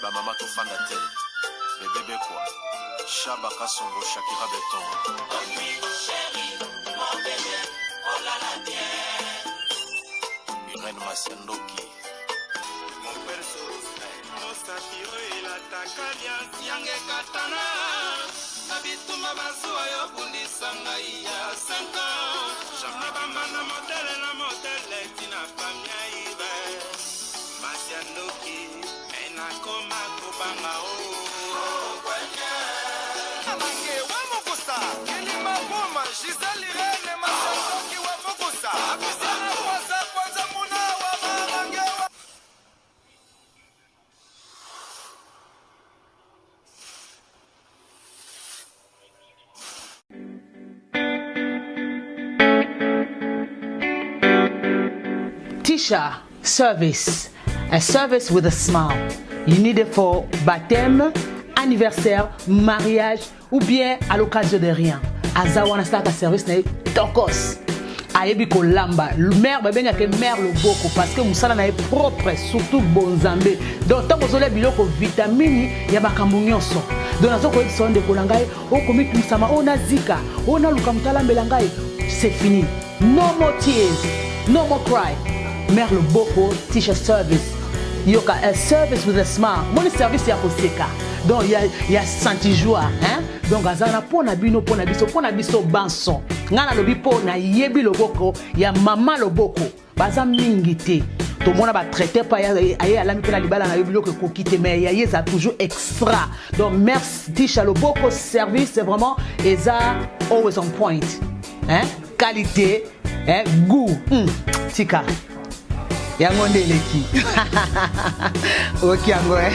Bamama tofanda te. Bebe Bekwa, Shaba Kasongo, Shakira Beton. Irène Masiandoki. Mosapi oyo elataka liasi yange ekatana na bitumba bazuwa yo bundisa ngai ya 5 ans na bambanda modele na modele tina famia ibe masi ya ndoki me nakoma kobanga o Amange wa Mukusa, Kilima Buma, Gisèle Irene, Masandoki wa Mukusa, Apisiana Kwanza Kwanza Muna wa Mamange wa Tisha Service, a service with a smile. You need it for baptême, anniversaire, mariage ou bien à l'occasion de rien. Aza wana asalaka service na ye tokos. Ayebi kolamba. Mère babengaka ye mère loboko parce que mosala na ye propre, surtout bonzambe. Donc ntango ozolia biloko vitamini ya makambo nyonso. Donc nazo koyebisa yo ndeko na ngai, okomitungisama, oyo nazika, oyo naluka moto alambela ngai, c'est fini. No more tears, no more cry. Mère loboko, Tisha service. Yoka, a service with a smile. Moni service ya koseka. Donc ya ya senti joie, hein? Donc azana pona bino, pona biso, pona biso banso. Nga nalobi po na yebi loboko ya mama loboko. Baza mingi te. Tomona ba traité pa aye alami pe na libala na yo biloko ekoki te mais ya ye eza toujours extra. Donc merci Tisha loboko service c'est vraiment eza always on point. Hein? Qualité, hein? Goût. Tika. Yango nde eleki. Oki yango eh.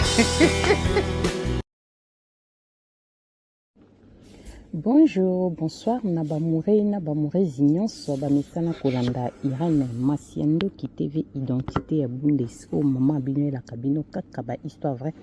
Bonjour, bonsoir na bamoureux na bamoureuses nyonso bamesana kolanda Irène Masiandoki TV identité ya Bundes oyo mama bino elaka bino kaka ba histoire vraie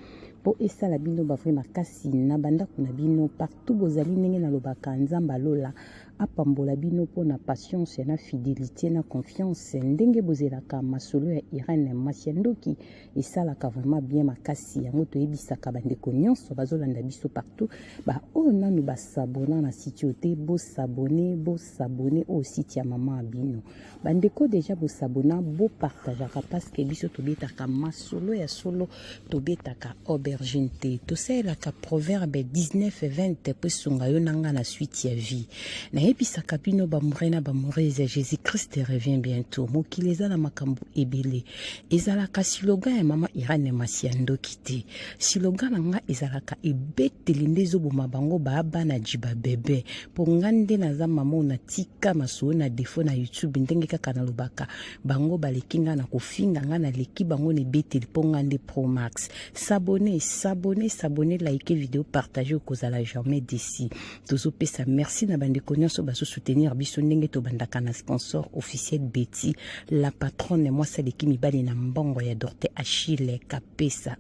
mpo esala bino ba vrai makasi na bandako na bino partout bozali ndenge nalobaka Nzambe alola apambola bino mpo na patience na fidelité na confiance ndenge bozelaka masolo ya Irène Masiandoki esalaka vraiment bien makasi yango toyebisaka bandeko nyonso bazolanda biso partout ba oyo nanu basabona na site oyo te bosabone bosabone oyo site ya mama ya bino bandeko deja bosabona bopartageaka parceke biso tobetaka masolo ya solo tobetaka aubergine te tosalelaka proverbe 19 20 mpo esunga yo na nga na suite ya vie nayebisaka bino bamoure na bamourese jésus christ revient bientôt mokili eza na makambo ebele Ezalaka silogan ya mama Irene Masiandoki te. Silogan na nga ezalaka ebeteli nde ezoboma bango ba bana jiba bebe. Po nga nde naza mama oyo natika masolo na defaut na YouTube ndenge kaka nalobaka bango baleki nga na kofinga nga naleki bango na ebeteli po nga nde pro max. S'abonner, s'abonner, s'abonner, liker video, partager okozala jamais déçu. Tozopesa merci na bandeko nyonso bazo soutenir biso ndenge tobandaka na sponsor officiel Betty la patronne mwasi aleki mibali na mbongo ya Dorte Achille Kapesa.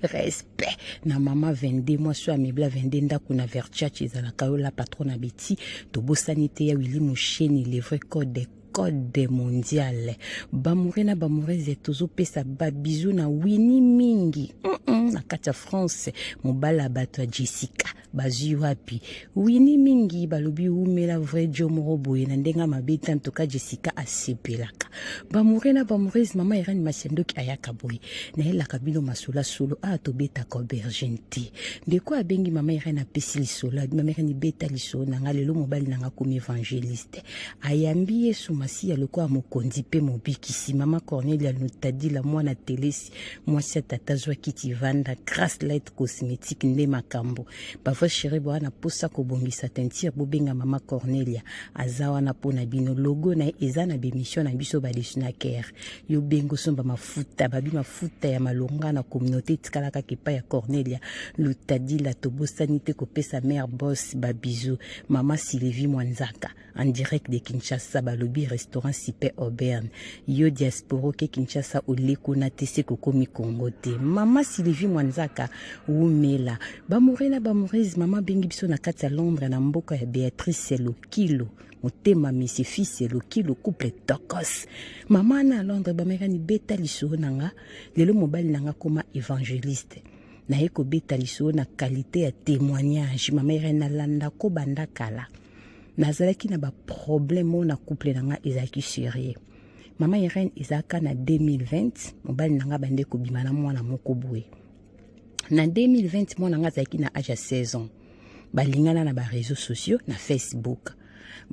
Respect na mama 22 mwasi oyo amebla 22 ndako na Verchurch ezalaka yo la patronne Betty. Tobosani te ya Willy Musheni le vrai code code mondial bamoure na bamourese tozopesa babizu na wini mingi na kati ya france mobala bato ya jessica bazwi wapi wini mingi balobi wumela vrai jo moko boye na ndenge mabe te antuka jessica asepelaka bamoure na bamourese mama irene masiandoki ayaka boye nayelaka bino masolo solo awa tobetaka aubergine te ndeko abengi mama irene apesi lisolo mama irene beta lisolo na nga lelo mobali na nga akomi evangeliste Ayambi Yesu Masiya lokola Mokonzi mpe Mobikisi. Mama Cornelia Lutadila, mwana Telesi, mwasi ya tata zwa kiti vanda. Grace Light Cosmetique nde makambo. Ba vrai chérie boa na posa kobongisa teinture, bobenga mama Cornelia. Aza wana mpo na bino. Logo na ye eza na bemission na biso ba Lesnaker. Yo bengo somba mafuta, babi mafuta ya malonga na communauté etikala kaka epai ya Cornelia Lutadila. Tobosani te kopesa mère boss ba bisous. Mama Sylvie Mwanzaka en direct de Kinshasa balobi restaurant Super Auburn yo diaspora oke Kinshasa ole kuna te se kokomi Congo te. Mama Sylvie Mwanzaka wumela. Bamoure na bamoureuses. surprise. Mama abengi biso na kati ya Londres, na mboka ya Beatrice Lokilo, motema misi fils Lokilo, couple tokos. Mama na Londres, bamekani beta lisolo na nga lelo. Mobali na nga koma évangéliste, naye kobeta lisolo na qualité ya témoignage. Mama Irene, nalanda kobanda kala, nazalaki na baproblème oyo na couple na nga ezalaki sérieux. Mama Irene, ezalaka na 2020, mobali na nga bande kobima na mwana moko boye. Na 2020, mwana nga azalaki na age ya 16 ans. Balingana na baréseaux sociaux, na Facebook.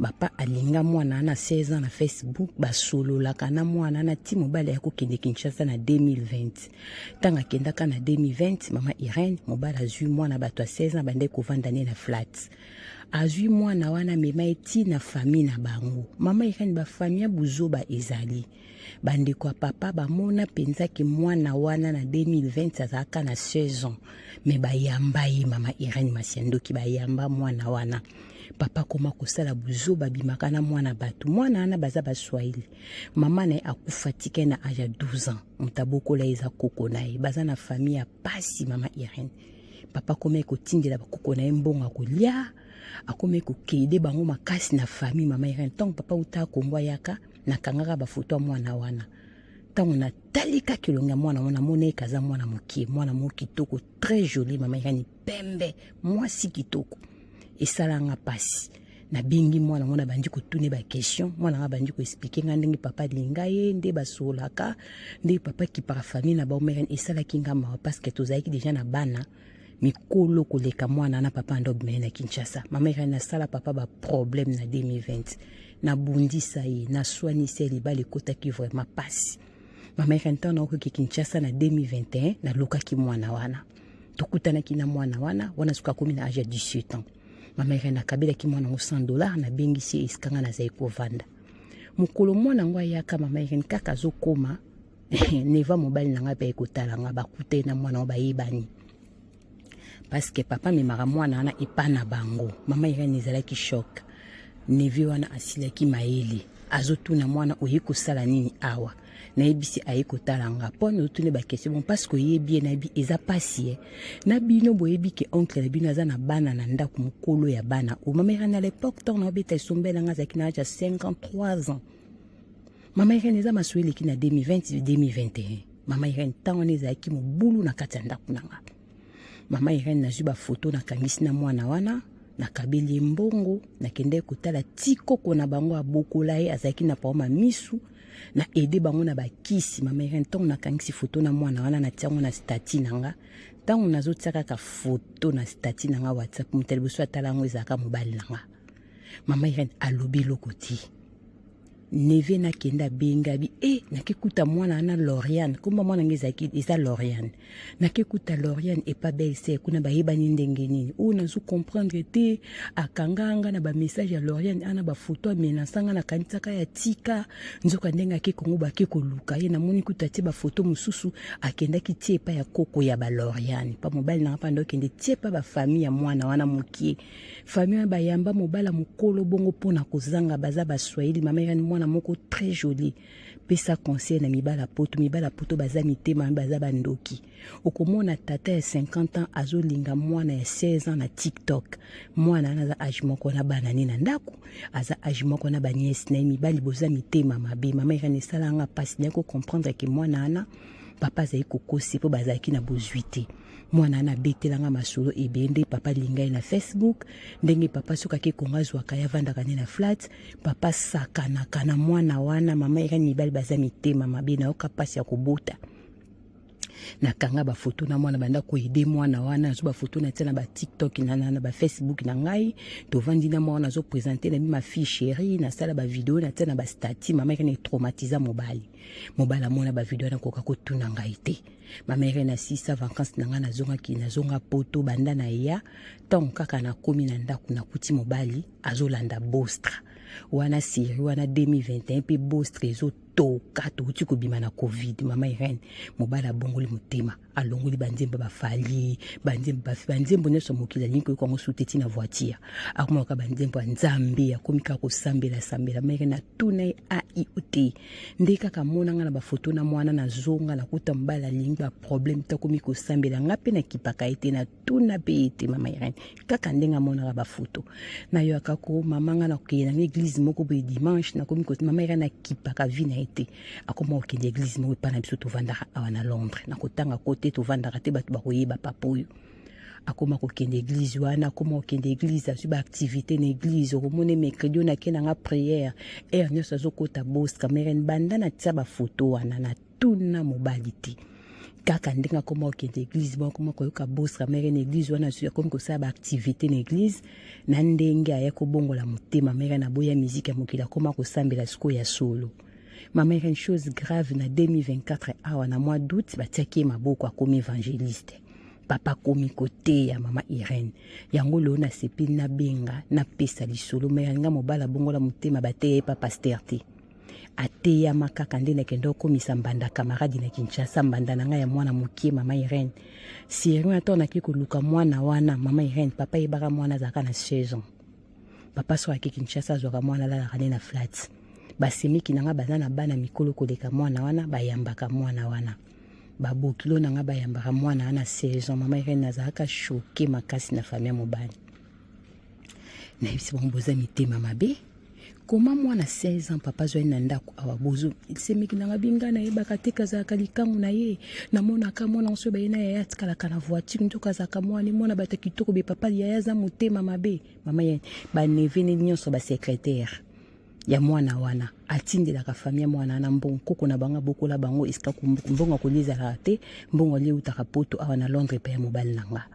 Papa alinga mwana na 16 ans na Facebook, basololaka na mwana na ti mobali ya kokende Kinshasa na 2020. Ntango akendaka na 2020, mama Irene, mobali azwi mwana bato ya 16 ans, bande kovanda ne na flat. Azwi mwana wana, amema ye ti na famille na bango. Mama Irene, bafamille ya buzoba ezali. Bandeko ya papa bamona mpenzaki mwana wana na 2020 azalaka na 16 ans, mais bayamba ye. Mama Irene Masiandoki, bayamba mwana wana. Papa koma kosala buzoba, abimaka na mwana bato. Mwana wana baza Baswahili. Mama na ye akufa, tika na age ya 12 ans. Moto abokola ye eza koko na ye. Baza na famille ya pasi. Mama Irene, papa akomi kotindela bakoko na ye mbongo ya kolia, akomi kokede bango makasi na famille. Mama Irene, ntango papa uta Kongo ayaka, nakangaka bafoto ya mwana wana. Ntango natali kaka elongi ya mwana wana, namona eke aza mwana mokie, mwana moko kitoko, très joli. Mama Irene, pembe, mwasi kitoko. Esalanga mpasi. Nabengi mwana ngo, nabandi kotuna baquestion. Mwana nga bandi koexpliquer nga ndenge papa alinga ye, nde basololaka, ndenge papa akipaka famille na bango. Mere, esalaki nga mawa parce que tozalaki déjà na bana mikolo koleka mwana na papa ando obimeli na Kinshasa. Mama Irene, nasala papa baproblème na 2020, nabundisa ye, naswanisa ye, libala ekotaki vraiment pasi. Mama Irene, ntango naokoki Kinshasa na 2021, nalukaki mwana wana, tokutanaki na mwana wana. Wana soki akomi na age ya 18 ans. Mama Irene, akabelaki mwana yango 100 dollar, nabengisi ye esika nga nazali kovanda. Mokolo mwana yango ayaka, mama Irene, kaka azokoma, neveu mobali na ngai mpe ekotala nga, bakute na mwana yango, bayebani parce que papa amemaka mwana wana epa na bango. Mama Irene, ezalaki choc. Neveu wana asilaki mayele, azotuna mwana: "Oye kosala nini awa?" Nayebisi aye kotala nga. Mpo na otuni baquestion, bon, parce que oyebi ye, nayebi eza pasi ye na bino. Boyebi ke oncle na bino aza na bana na ndako, mokolo ya bana o. Mama Irene, à l'époque, ntango naobeta esombe na nga, azalaki na age ya 53 ans. Mama Irene, eza masolo eleki na 2020, 2021. Mama Irene, ntango wana ezalaki mobulu na kati ya ndako na nga. Mama Irene, nazwi bafoto, nakangisi na mwana wana, nakabeli ye mbongo, nakendaki kotala ti koko na bango abokola ye, azalaki na paoma misu, na aide bango na bakisi. Mama Irene, ntango nakangisi foto na mwana wana, natia yango na statut na nga. Ntango nazotia kaka foto na statut na nga WhatsApp, moto ya liboso atala yango ezalaka mobali na nga. Mama Irene, alobi eloko te. Neveu nakende abenga bi e, nakekuta mwana wana Loriane, komba mwana nge ezalaki eza Loriane. Nakekuta Loriane epa belle-sœur kuna, bayebani ndenge nini oyo nazo comprendre te. Akanga nga na bamessage ya Loriane ana bafoto, amenacer nga. Nakanisaka ya tika, nzoka ndenge ake Kongo, bake koluka ye. Namoni kuta atie bafoto mosusu, akendaki tie epai ya koko ya baloriane pa mobali nanga, mpa nde okende tie epa bafamille ya mwana wana mokie. Famille wana bayamba mobala mokolo bongo mpona kozanga. Baza Baswahili. Mama Irene, mwana moko très joli. Pesa conseil na mibala Poto. Mibala Poto baza mitema, baza bandoki. Okomona tata ya 50 ans azolinga mwana ya 16 ans na TikTok. Mwana wana aza age moko na bana ne na ndako, aza age moko na banièces na ye. Mibali boza mitema mabe. Mama Irene, esalanga mpasi. Naye kocomprendre ke mwana wana, papa azali kokosi mpo bazalaki na bozwi te. Mwana wana abetelanga masolo ebele, nde papa alinga ye na Facebook, ndenge papa soki ake Kongo azwaka ye, avandaka nde na flat, papa asakanaka na mwana wana. Mama Irene, mibali baza mitema mabe. Nayoka mpasi ya kobota. Nakanga bafoto na mwana, banda koaider mwana wana, nazwa bafoto, natia na baTikTok na baFacebook na ngai. Tovandi na mwana, nazoprésenter na bi ma fille chérie, nasala bavideo, natia na bastatut. Mama Irene, etraumatiser mobali. Mobali amona bavideo, nakoka kotuna ngai te. Mama Irene, asisa vacance na ngai, nazongaki, nazonga Poto. Banda na ya ntango kaka nakomi na ndako, nakuti mobali azolanda Bostra wana, série wana 2021 mpe Bostra ezo. Toka touti kobima na Covid, mama Irene, mobali abongoli motema, alongoli banzembo bafali, banzembo banzembo nyonso mokili alingi koyoka yango sute ti na voiture, akomaka banzembo ya Nzambe, akomi kaka kosambela sambela. Mama Irene, atuna ye aio te, nde kaka amona nga na bafoto na mwana, nazonga nakuta mobali alingi baproblème te, akomi kosambela. Nga mpe nakipaka ye te, natuna mpe ye te. Mama Irene, kaka ndenge amonaka bafoto nayoaka ko mama nga nakokende nanga église moko boye dimanche, nakomi. Mama Irene, akipaka vie na ye te, akoma kokende église moko epai na biso tovandaka awa na Londres. Nakotanga ko te, tovandaka te, bato bakoyeba papa oyo. Akoma kokende église wana, akoma kokende église, azwi baactivité na église. Okomona mercredi oyo nake nanga prière, heure nyonso azokota boska. Merene, banda natia bafoto wana, natuna mobali te, kaka ndenge akoma kokende église bon, akoma koyoka bostra mere na église wana, azwi, akomi kosala baactivité na église. Na ndenge aya kobongola motema, mere, naboya miziki ya mokili, akoma kosambela sikoyo ya solo. Mama Irene, chose grave, na 2024 awa na mois d'août, batiaki ye maboko, akomi évangéliste, papa akomi koteya. Mama Irene, yango lelo nasepeli nabenga, napesa lisolo. Me nga mobali abongola motema, bateya ye pa pasteur te, ateyama kaka nde nakende okomisa mbanda camarade na Kinshasa, mbanda na ngai ya mwana mokie. Mama Irene, sérieux, ata naki koluka mwana wana, mama Irene, papa yebaka mwana azalaka na 16 ans. Papa so ake Kinshasa, azwaka mwana, alalaka nde na flat. Basemiki na nga baza na bana mikolo koleka mwana wana, bayambaka mwana wana. Babokilo na nga bayambaka mwana wana 16 ans. Mama Irene, nazalaka choquée makasi na famille ya mobali. Nayebisi bango: "Boza mitema mabe, koma mwana 16 ans, papa azwani na ndako awa." Bozo semeki nanga binga, nayebaka te kazalaka likangu na ye. Namonaka mwana so baye na yaya, atikalaka na voiture, nzoka azalaka mwana mwana bato ya kitoko be. Papa yaya aza motema mabe. Mama ye baneveu ne nyonso, basecrétaire ya mwana wana, atindelaka famille ya mwana wana mbongo. Koko na bango abokola bango, esika mbongo akolia ezalaka te, mbongo alia eutaka Poto awa na Londres epai ya mobali na nga.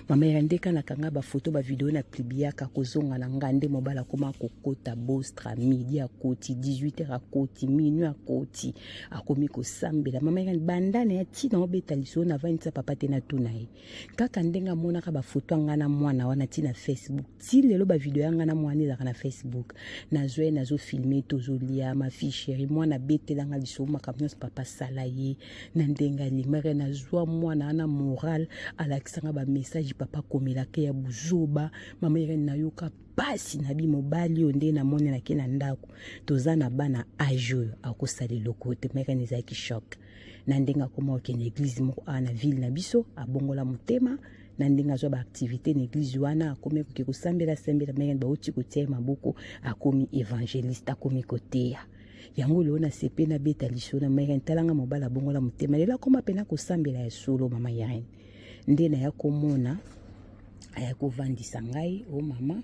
Mama ya ndeka nakanga bafoto, bavideo na publiaka. Kozonga na nga nde mobali akoma kokota bostra midi, akoti 18h, akoti minuit, akoti, akomi kosambela. Mama ya banda na ya ntina obeta lisolo, navandisa papa te, natuna ye kaka ndenge amonaka bafoto ya nga na mwana wana ntina Facebook. Ti lelo bavideo ya nga na mwana ezalaka na Facebook. Nazwa ye, nazofilme, tozolia, ma fille chérie. Mwana abetelanga lisolo, makambo nyonso papa asala ye na ndenge alimaka. Nazwa mwana wana moral, alakisanga bamessage papa akomelaka ya buzoba. Mama Irene, nayoka pasi na bi mobali oyo nde namonelaki na ndako, toza na bana age oyo, akosala eloko te. Mama Irene, ezalaki choc na ndenge akoma kokende église moko awa na ville na biso, abongola motema na ndenge azwa baactivité na église wana, akomi koke kosambela sambela. Ndenge bauti kotia ye maboko, akomi évangéliste, akomi koteya. Yango lelo nasepe nabeta liso na mama Ntalanga, mobali abongola motema, lelo akoma mpena kosambela ya solo. Mama Irene, nde naya komona, aya kovandisa ngai o mama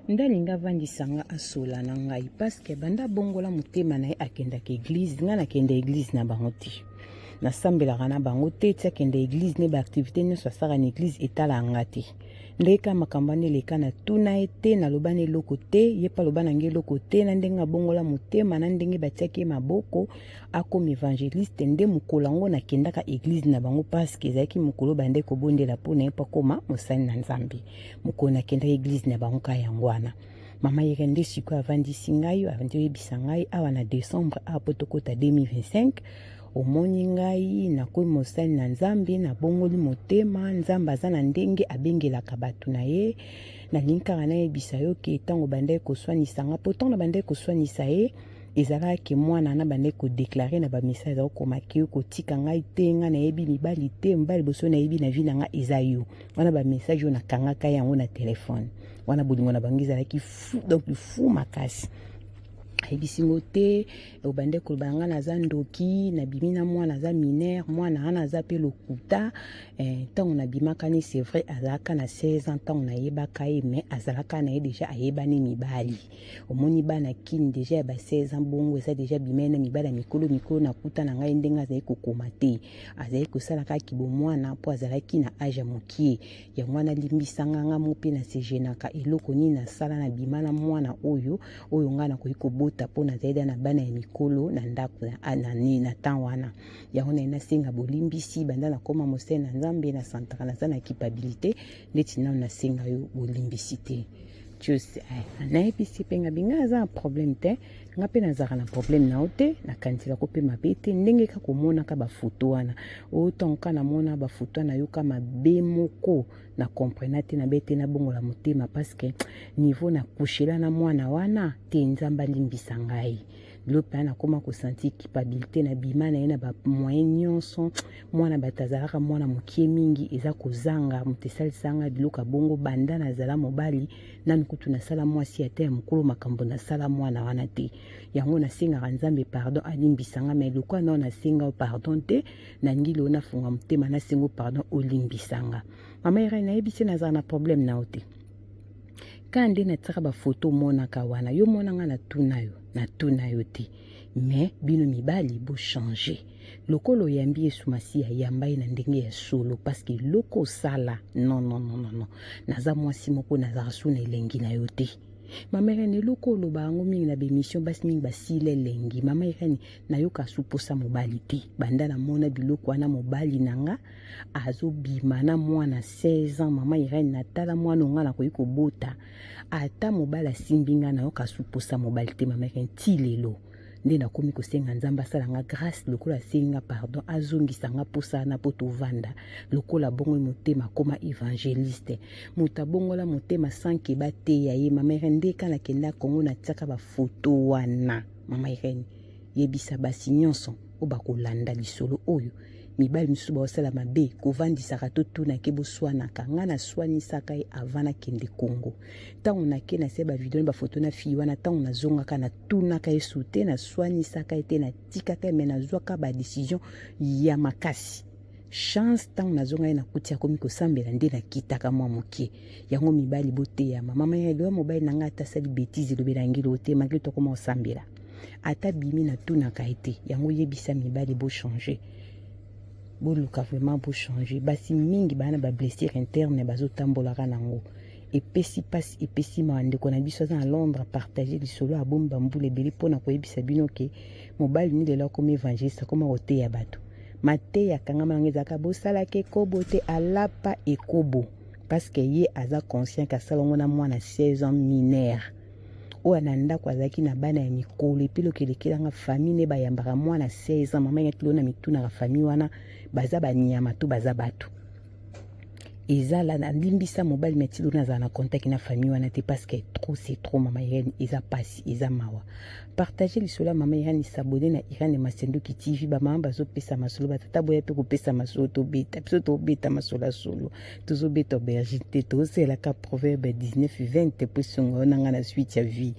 nde alingi avandisa nga, asola na ngai, parce que banda abongola motema na ye, akendaka église. Ngai nakenda église na bango te, nasambelaka na bango te. Ti akenda église ne, baactivité nyonso asalaka na église etalaka nga te. Ndenge makambo wana eleka, natuna ye te, naloba na eloko te, ye mpe aloba na ngai eloko te. Na ndenge abongola motema, na ndenge batiaki ye maboko, akomi évangéliste, nde mokolo yango nakendaka église na bango, parce que ezalaki mokolo bande kobondela mpo na ye mpo akóma mosali na Nzambe. Mokolo nakendaka église na bango ka yango wana. Mama Irene, nde sikoyo avandisi ngai, avandi oyebisa ngai awa na décembre awa mpo tokota 2025: "Omoni ngai nakomi mosali na Nzambe, nabongoli motema. Nzambe aza na ndenge abengelaka bato na ye. Nalingi kaka nayebisa yo ke ntango bandaki koswanisa nga, mpo ntango na bandaki koswanisa ye, ezalaki mwana na bandaki kodéclarer na bamessage, azokomaki yo kotika ngai te, ngai nayebi mibali te, mobali boso nayebi na vie na ngai eza yo." Wana bamessage oyo nakangaka yango na telefone wana. Bolingo na bango ezalaki fou, donc fou makasi. Ayebisi ngo te: "Obande koloba na ngai naza ndoki, nabimi na mwana aza mineur, mwana wana aza mpe lokuta. Ntango nabimaka ni, c'est vrai, azalaka na 16 ans ntango nayebaka ye, mais azalaka na ye déjà ayebani mibali. Omoni bana kini déjà ya ba 16 ans bongo, eza déjà bimai na mibali ya mikolo mikolo. Nakuta na ngai ndenge azali kokoma te, azali kosala kaka kibomwana mpo azalaki na age ya mokie. Yango wana limbisanga nga mo mpe nasegenaka eloko nini nasala, na bima na mwana oyo oyo ngai nakoki kobota, mpo nazali da na bana ya mikolo na ndako na, na temps wana. Yango naye nasenga bolimbisi. Banda nakóma mosali na Nzambe, nasantaka naza na culpabilité neti nano nasenga yo bolimbisi te." Mathius. Eh, nayebisi mpe nga binga aza na problème te, nga mpe nazalaka na problème na yo te, nakaniselako mpe mabe te, ndenge kaka omonaka bafoto wana. Otango namona bafoto wana nayoka mabe moko na comprena te, nabe te nabongola motema parce que niveau na kushela na mwana wana te, Nzambe alimbisa ngai. Lelo mpenza nakóma kosentir culpabilité na bima na ye na bamoyen nyonso. Mwana bato azalaka mwana mokie mingi, eza kozanga moto esalisanga biloko ya bongo. Banda nazala mobali, nanu kutu nasala mwasi ata ya mokolo makambo nasala mwana wana te. Yango nasengaka Nzambe pardon, alimbisanga. Mais lokola nao nasenga pardon te, nalingi lelo nafunga motema, nasenga pardon, olimbisanga. Mama Irene, nayebisi nazala na problème na yo te, ka nde natiaka bafoto omonaka wana. Yo monanga, natuna yo, natuna yo te. Mais bino mibali bochange. Lokola oyambi Yesu Masiya, yamba ye na ndenge ya solo, parce que eloko osala, non, non, non, non, non. Naza mwasi moko, nazalaka su na elengi na yo te. Mama Irene, eloko oloba yango mingi na baémission, basi mingi basila elengi. Mama Irene, nayoka su posa mobali te banda namona biloko wana. Mobali na nga azobima na mwana 16 ans. Mama Irene, natala mwana onga nakoki kobota, ata mobali asimbi nga, nayoka su posa mobali te. Mama Irene, ti lelo nde nakomi kosenga Nzambe asala nga grâce, lokola asengi nga pardon, azongisa nga mposa wana mpo tovanda. Lokola bongo motema, akoma évangéliste, moto abongola motema sans que bateya ye. Mama Irene, nde ka nakenda Kongo, natiaka bafoto wana. Mama Irene, yebisa basi nyonso oyo bakolanda lisolo oyo, mibali misusu baosala mabe, kovandisaka totunake, boswanaka. Ngai naswanisaka ye avant nakende Kongo. Ntango nake, nasia bavideo na bafoto na fille wana. Ntango nazongaka, natunaka ye su te, naswanisaka ye te, natikaka ye, mais nazwaka badécision ya makasi. Chance, ntango nazonga ye, nakuti akomi kosambela, nde nakitaka mwa moke. Yango mibali boteyama. Mama ya eloya, mobali na ngai ata asali bétise, elobela ngilo te, malgré tokoma kosambela, ata bimi, natunaka ye te. Yango yebisa mibali bochange, boluka vraiment bochange. Basi mingi baa na bablessure interne, bazotambolaka nango, epesi mpasi, epesi mawa. Ndeko na biso aza na Londres, partage lisolo, abombi bambula ebele mpona koyebisa bino ke mobali ni lelo akomi évangéliste, akoma koteya bato. Mateya akangama nango ezalaka bosalaka ekobo te, alapa ekobo, parce que ye aza conscient ke asala yango na mwana 16 ans mineur oyo na ndako azalaki na bana ya mikolo. Epi eloko elekelanga, famille nde bayambaka mwana 16 ans. Mama yaki lelo na mitunaka, famille wana baza banyama to baza bato? Ezala nalimbisa mobali, mais ti lelo nazala na contact na famille wana te, parce que trop c'est trop. Mama Irene, eza pasi, eza mawa. Partage lisolo ya mama Irene, s'abonner na Irene Masendoki TV. Bamama bazopesa masolo, batata boya mpe kopesa masolo. Tobeta biso, tobeta masolo ya solo, tozobeta aubergine te, tozelaka Proverbe 19 20 po esonga yo nanga na suite ya vie.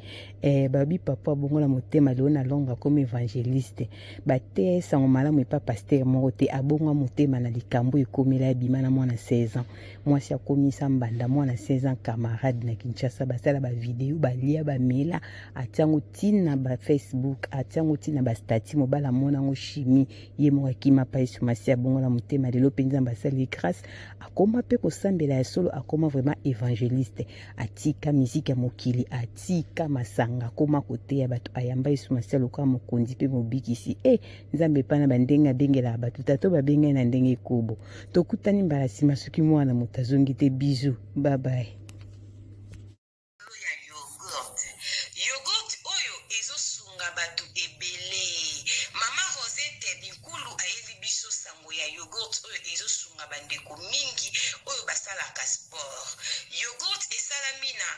Babi papa abongola motema, lelo na Londres akomi évangéliste. Bateya esango malamu epa pasteur moko te, abongwa motema na likambo ekomela, ebima na mwana 16 ans. Mwasi akomisa mbanda mwana 16 ans, camarade na Kinshasa, basala bavideo, balia, bamela, atiango ntina bafacebook, atiango ntina bastatuts. Mobali amona yango, chimi ye moko akima pa Yesu Masi, abongola motema. Lelo mpe Nzambe asali grâce, akoma mpe kosambela ya solo, akoma vraiment évangéliste, atika miziki ya mokili, atika masanga, akoma koteya bato, ayamba Yesu Masi lokola mokonzi mpe mobikisi. E Nzambe epai na bandenge abengelaka bato, tato babengai na ndenge ekobo. Tokutani mbala nsima soki mwana moto azongi te. Bisous, bye bye. Ya yogurt, yogurt oyo ezosunga bato ebele. Mama Rosette Binkulu ayeli biso sango ya yogurt oyo ezosunga bandeko mingi oyo basalaka sport. Yogurt esalami na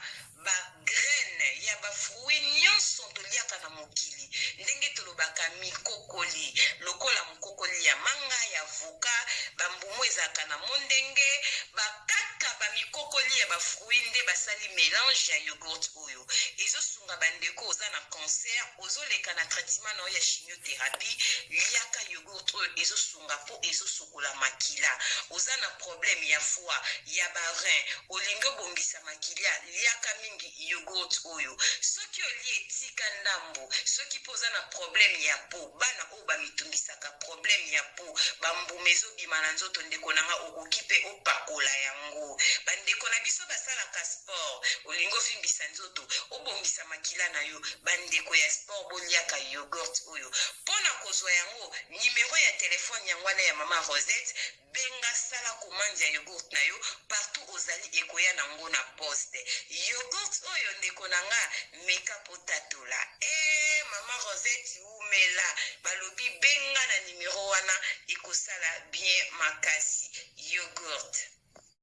bagraine ya bafruit nyonso toliaka na mokili, ndenge tolobaka mikokoli, lokola mokokoli ya manga, ya avocat, bambumu ezalaka na mondenge, bakaka bamikokoli ya bafruit, nde basali mélange ya yogurt oyo ezosunga bandeko. Oza na cancer, ozoleka na traitement na oyo ya chimiothérapie, liaka yogurt oyo, ezosunga mpo ezosokola makila. Oza na problème ya foie, ya barein, olingi obongisa makila, liaka mingi yogurt oyo. Soki olie, etika ndambo. Soki mpo oza na problème ya peau, bana oyo bamitungisaka, problème ya peau, bambuma ezobima na nzoto, ndeko na nga, okoki mpe opakola yango, bandeko na. biso basalaka sport, olingi ovimbisa nzoto, obongisa makila na yo, bandeko ya sport boliaka yogurt oyo. Mpo na kozwa yango, nimero ya telefone yango wana ya mama Rosette. Benga, sala commande ya yogurt na yo partout ozali, ekoya nango na poste. Yogurt oyo ndeko na nga, meka po tatola. Eh mama Rosette wumela, balobi benga na nimero wana ekosala bien makasi. Yogurt.